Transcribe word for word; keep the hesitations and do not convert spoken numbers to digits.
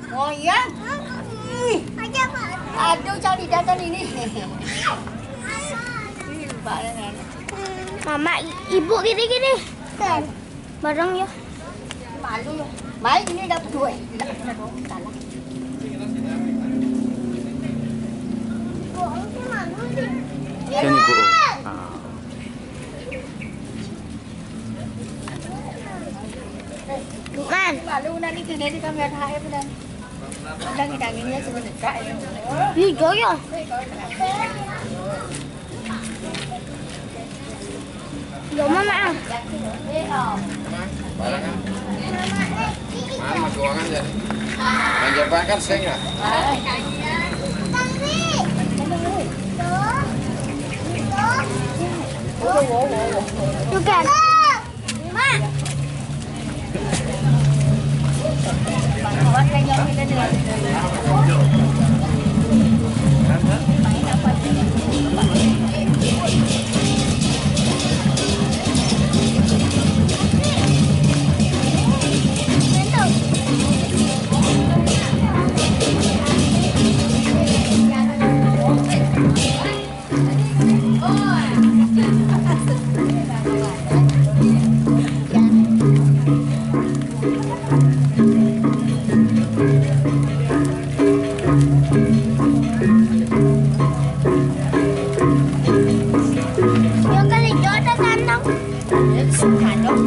Oh iya? Ih. Aduh, cari datang ini. Ih, lupa dah. Mama, i- ibu gini-gini. Bareng ya. Malu ya. Baik, ini dah berdua. Tidak pernah bohong, salah. Kan ibu. Ah. Bukan. Malu nanti sini di kamera H M dan. Udah ngidangin ya, sebentar ya. Ih, joyo. Yo, Mama. Mana, mana keuangan jadi? Menjabat kan saya nggak? Bukan. Yo kali jodoh kandang. Kandang,